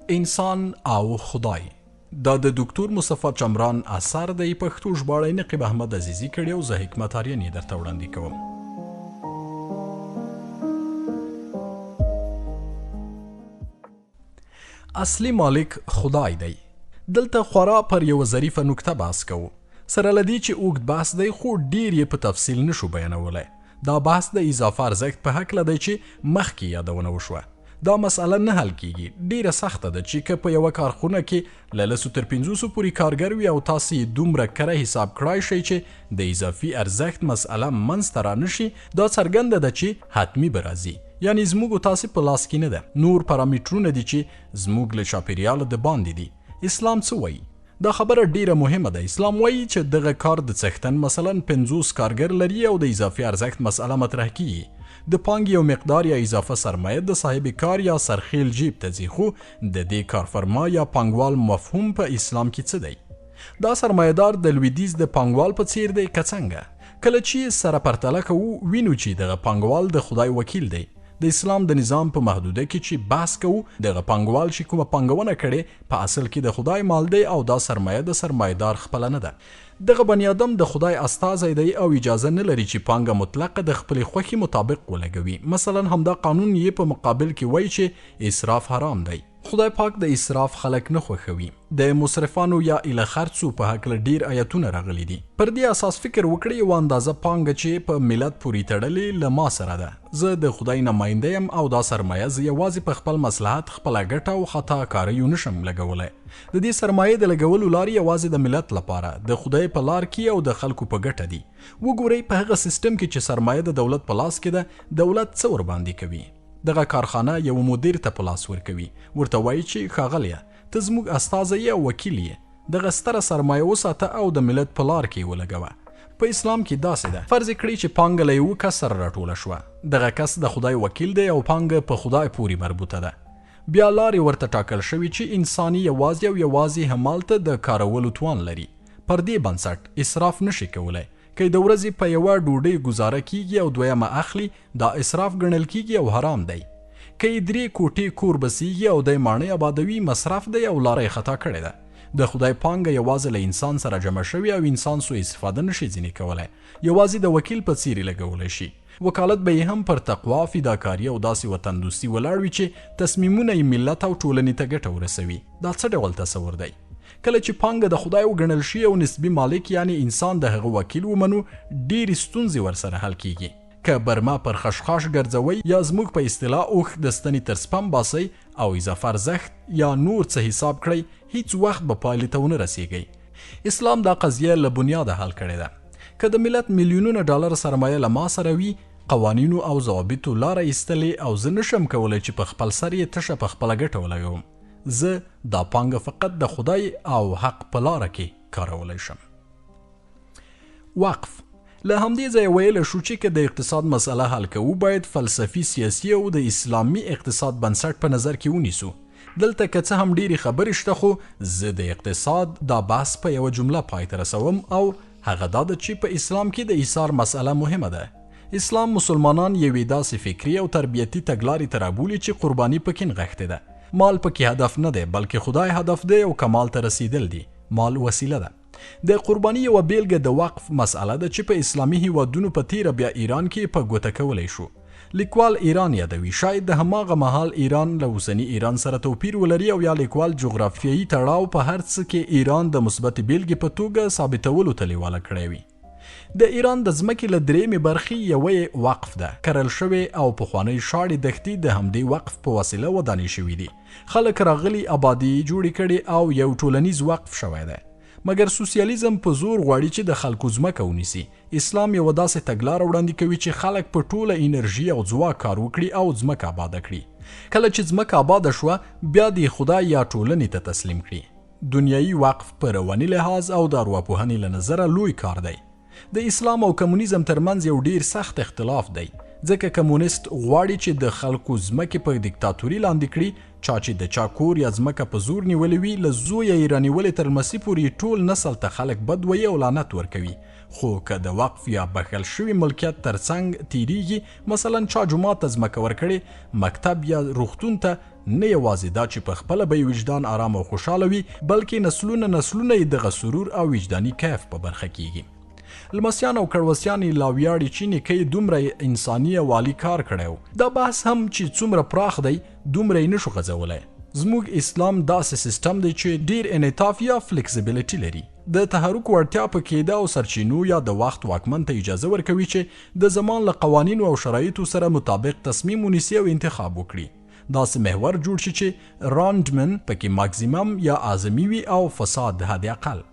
انسان او خدای، دا د دکتور مصطفی چمران اثر دی. پښتو ژباړه یې نقیب احمد عزیزي کړې او زه حکمت آرین یې درته وړاندې کوم. اصلي مالک خدای دی. دلته خورا پر یوه ظریفه نکته بحث کوو. سره له دې چې اوږد بحث دی، خو ډیر یې په تفصیل نشو بیانولی. دا بحث د اضافه ارزښت په هکله دی چې مخکې یادونه وشوه. دا مسئله نه حل کیږي، ډیره سخته ده چې که په یوه کارخونه کې له 10 تر 50 پورې کارګر وي او تاسې یې دومره کره حساب کړای شئ چې د اضافي ارزښت مسئله منځ ته رانشي، دا څرګنده ده چې حتمي به راځي. یعنې زموږ او تاسې په لاس کې نه ده، نور پارامترونه دي چې زموږ له چاپیریاله د باندې دي. اسلام څه وایي؟ دا خبره ډیره مهمه ده. اسلام وایي چې دغه کار د څښتن مثلا 50 کارګر لري او د اضافي ارزښت مسئله مطرح کیږي. د پانګې یو مقدار یا اضافه سرمایه د صاحب کار یا سرخیل جیب ته ځي، خو د دې کارفرما یا پانګوال مفهوم په اسلام کې څه دی؟ دا سرمایهدار د لویدیځ د پانګوال په څیر دی که څنګه؟ کله چې سره پرتله کوو، وینو چې دغه پانګوال د خدای وکیل دی. د اسلام د نظام په محدوده کې چې بحث کوو، دغه پانګوال چې کومه پانګونه کړې، په اصل کې د خدای مال دی او دا سرمایه د سرمایهدار خپله نه ده. دغه بني آدم د خدای استازی دی او اجازه نه لري چې پانګه مطلقه د خپلې خوښې مطابق ولګوي. مثلا همدا قانون یې په مقابل کې وایي چې اسراف حرام دی. خدای پاک د اسراف خلک نه خوښوي. د مصرفانو یا اله خرڅو په هکله ډیر آیتونه راغلي دي. پر دې اساس فکر وکړئ، یوه اندازه پانګه چې په ملت پورې تړلې له ما سره ده، زه د خدای نماینده یم او دا سرمایه زه یوازې په خپل مصلحت، خپله ګټه او خطا کاریو نشم لګولی. د دې سرمایې د لګولو لارې یوازې د ملت لپاره د خدای په لار کې او د خلکو په ګټه دي. وګورئ، په هغه سیستم کې چې سرمایه د دولت په لاس کې ده، دولت څه ورباندې کوي؟ دغه کارخانه یو مدیر ته په لاس ورکوي، ورته وایي چې ښاغلیه، ته زموږ استازی یې او وکیل یې، دغه ستره سرمایه وساته او د ملت په لار کې ولګوه. په اسلام کې داسې ده، فرض کړئ چې پانګه له یوه کس سره راټوله شوه، دغه کس د خدای وکیل دی او پانګه په خدای پورې مربوطه ده. بیا لارې ورته ټاکل شوې چې انساني یوازې او یوازې همالته د کارولو توان لري. پر دې بنسټ اسراف نشي کولی. که د ورځې په یوه ډوډۍ ګزاره کیږي او دویمه اخلي، دا اسراف ګڼل کیږي او حرام دی. که یې 3 کوټې کور بسیږي او دی ماڼۍ آبادوي، مصرف دی او لاره یې خطا کړې ده. د خدای پانګه یوازې له انسان سره جمع شوې او انسان سوء استفاده نشي ځینې کولی، یوازې د وکیل په څیر یې لګولی شي. وکالت به یې هم پر تقوا، فداکاري او داسې وطندوستي ولاړ وي چې تصمیمونه یې ملت او ټولنې ته ګټه ورسوي. دا څه ډول تصور دی؟ کله چې پانګه د خدای وګڼل شي او نسبي مالک یعنې انسان د هغه وکیل ومنو، ډېرې ستونزې ورسره حل کیږي. که برمه پر خشخاش ګرځوئ یا زموږ په اصطلاح اوښ د ستنې تر سپم باسئ او اضافه ارزښت یا نور څه حساب کړئ، هیڅ وخت به پایلې ته ونه رسیږئ. اسلام دا قضیه له بنیاده حل کړې ده. که د ملت میلیونونه ډالر سرمایه له ما سره وي، قوانینو او ضوابطو لاره ایستلې او زه نشم کولی چې په خپل سر یې تشه په خپله ګټه ولګوم. زه دا پانګه فقط د خدای او حق په لاره کې کارولی شم. وقف. له همدې ځایه ویلی شو چې که د اقتصاد مسئله حل کوو، باید فلسفي، سیاسي او د اسلامي اقتصاد بنسټ په نظر کې ونیسو. دلته که څه هم ډېرې خبرې شته، خو زه د اقتصاد دا بحث په یوه جمله پای ته رسوم او هغه دا ده چې په اسلام کې د ایثار مسئله مهمه ده. اسلام مسلمانان یوې داسې فکري او تربیتي تګلارې ته رابولي چې قرباني پکې نغښتې ده. مال پکې هدف نه دی، بلکې خدای هدف دی او کمال ته رسیدل دي. مال وسیله ده. د قرباني یوه بیلګه د وقف مسئله ده چې په اسلامي هیوادونو په تیره بیا ایران کې په ګوته کولی شو. لیکوال ایران یادوي، شاید د هماغه مهال ایران له اوسني ایران سره توپیر ولري او یا لیکوال جغرافیایي تړاو په هر څه کې ایران د مثبتې بیلګې په توګه ثابتولو ته لیواله کړی وي. د ایران د ځمکې له درېیمې برخې یوه یې وقف ده، کرل شوې او پخوانۍ شاړې دښتې د همدې وقف په وسیله ودانې شوې دي. خلک راغلي، آبادي یې جوړې کړې او یو ټولنیز وقف شوی دی. مګر سوسیالیزم په زور غواړي چې د خلکو ځمکه ونیسي. اسلام یوه داسې تګلاره وړاندې کوي چې خلک په ټوله انرژي او ځواک کار وکړي او ځمکه آباده کړي. کله چې ځمکه آباده شوه، بیا دې خدای یا ټولنې ته تسلیم کړي. دنیایي وقف په رواني لحاظ او د ارواپوهنې له نظره لوی کار دی. د اسلام او کمونیزم ترمنځ یو ډیر سخت اختلاف دی، ځکه کمونیست غواړي چې د خلکو ځمکې په دیکتاتوري لاندې کړي. چا چې د چا کور یا ځمکه په زور نیولې وي، له زویه یې رانیولې تر لمسي پورې ټول نسل ته خلک بد وایي او لعنت ورکوي. خو که د وقف یا بخښل شوي ملکیت ترڅنګ تیریږي، مثلا چا جومات ته ځمکه ورکړې، مکتب یا روغتون ته، نه یوازې دا چې په خپله به یې وجدان ارام او خوشحاله وي، بلکې نسلونه نسلونه یې دغه سرور او وجداني کیف په برخه کیږي. لمسیان او کړوسیان یې لا ویاړي چې نیکه یې دومره انساني او عالي کار کړی و. دا بحث هم چې څومره پراخ دی، دومره یې نشو غځولی. زموږ اسلام داسې سیستم دی چې ډیر انعطاف یا فلیکسیبیلیټي لري. د تحرک وړتیا په کې ده او سرچینو یا د وخت واکمن ته اجازه ورکوي چې د زمان له قوانینو او شرایطو سره مطابق تصمیم ونیسي او انتخاب وکړي. داسې محور جوړ شي چې راندمن پکې ماکسیمم یا اعظمي وي او فساد حد اقل.